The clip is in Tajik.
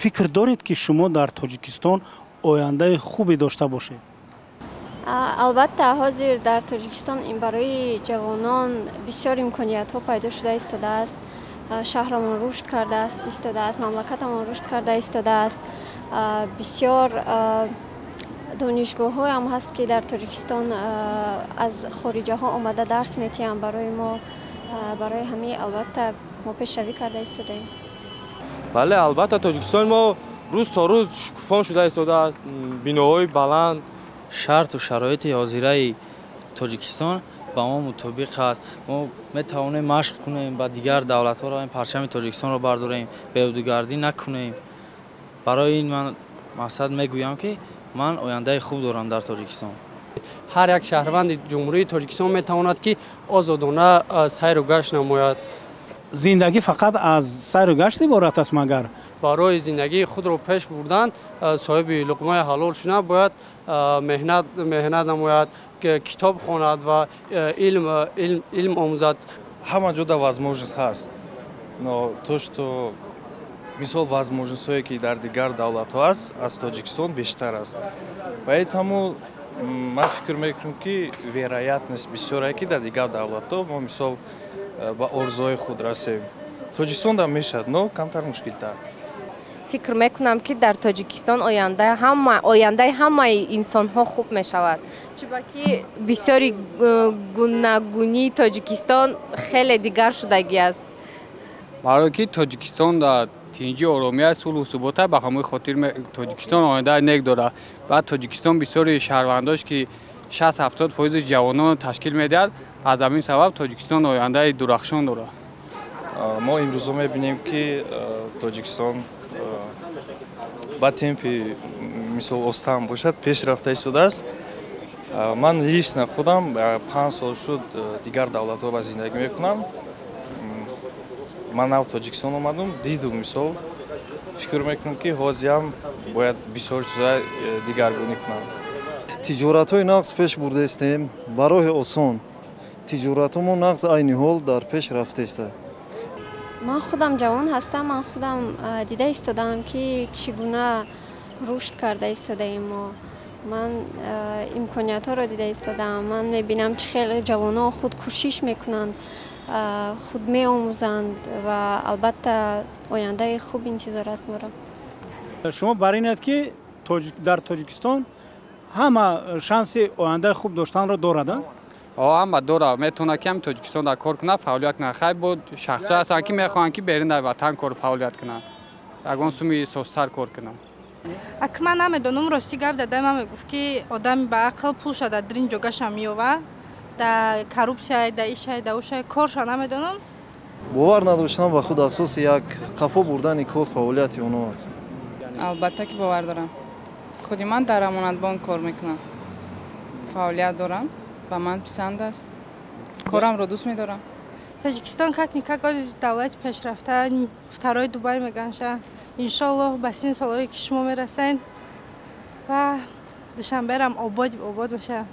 Фикр доред, ки шумо дар Тоҷикистон ояндаи хубе дошта бошед? Албатта, ҳозир дар Тоҷикистон ин барои ҷавонон бисёр имкониятҳо пайдо шуда истодааст. Шаҳрамон рушд кардааст истодааст, мамлакатамон рушд карда истодааст. Бисёр донишгоҳҳоям ҳаст, ки дар Тоҷикистон аз хориҷаҳо омада дарс метиҳанд барои мо. Барои ҳамин, албатта, мо пешравӣ карда истодаем. Бале, албатта, Тоҷикистони мо рӯз то рӯз шукуфон шуда истодааст, биноҳои баланд. Шарту шароити ҳозираи Тоҷикистон ба мо мутобиқ аст. Мо метавонем машқ кунем, ба дигар давлатҳо равем, парчами Тоҷикистонро бардорем, беҳудагардӣ накунем. Барои ин ман мақсад мегӯям, ки ман ояндаи хуб дорам дар Тоҷикистон. Ҳар як шаҳрванди Ҷумҳурии Тоҷикистон метавонад, ки озодона сайру гашт намояд. Зиндагӣ фақат аз сайру гашт иборат аст магар? Барои зиндагии худро пеш бурдан, соҳиби луқмаи ҳалол шудан, бояд меҳнат намояд, китоб хонад ва илм омӯзад. Ҳама ҷода возможность ҳаст, но то что мисол возможность ҳое, ки дар дигар давлатҳо аст, аз Тоҷикистон бештар аст. Поэтому ман фикр мекунам, ки вероятность бисёре, ки дар дигар давлатҳо мо мисол ба орзуҳои худ расем. Тоҷикистон мешавад, но камтар мушкилтар. Фикр мекунам, ки дар Тоҷикистон ояндаи ҳамаи инсонҳо хуб мешавад, чунки бисёри гуногунии Тоҷикистон хеле дигар шудагӣ аст. Барое ки Тоҷикистон дар тинҷи, оромия, сулҳу субота, ба ҳамои хотир Тоҷикистон ояндаи нек дорад. Баъд Тоҷикистон бисёри шаҳрвандош, ки 60-70 фоизи ҷавононро ташкил медиҳад, аз ҳамин сабаб Тоҷикистон ояндаи дурахшон дорад. Мо имрӯзо мебинем, ки Тоҷикистон ба темпи мисол остаам бошад, пеш рафта истодааст. Ман лично худам 5 сол шуд, дигар давлатҳо ба зиндагӣ мекунам. Ман нав Тоҷикистон омадум, дидум, мисол фикр мекунам, ки ҳозиам бояд бисёр чиза дигаргунӣ кунам. Тиҷоратҳои нағз пеш бурдаистем, ба роҳи осон тиҷоратҳомо нағз айни ҳол дар пеш рафтаиста. Ман худам ҷавон ҳастам. Ман худам дида истодаам, ки чӣ гуна рушд карда истодаем мо. Ман имкониятҳоро дида истодаам. Ман мебинам, чӣ хеле ҷавонон худ кӯшиш мекунанд, худ меомӯзанд ва албатта ояндаи хуб интизор аст моро. Шумо бар инед, ки дар Тоҷикистон ҳама шанси ояндаи хуб доштанро дорад? Ҳама дорад, метавонад, ки ҳами Тоҷикистон дар кор кунад, фаъолият кунад. Хай, бо шахсҳое ҳастанд, ки мехоҳанд, ки берун дар ватан кор фаъолият кунанд, ягон суми созтар кор кунанд. Ак ман намедонам, рости гап, дадаи ман мегуфт, ки одами ба ақл пулша дар дрин ҷогаша меёва, да коррупсия, да ишай, да ушай, корша намедонам. Бовар надоштан ба худ асоси як қафо бурдани кор фаъолияти онҳо аст. Албатта, ки бовар дорам. Худи ман дар Амонатбонк кор мекунам, фаъолият дорам, ба ман писанд аст, корамро дӯст медорам. Тоҷикистон как-никак ози давлати пешрафта, второй Дубай меганша. Иншоаллоҳ, ба сини солҳое, ки шумо мерасед, ва Душанберам обод обод мешавад.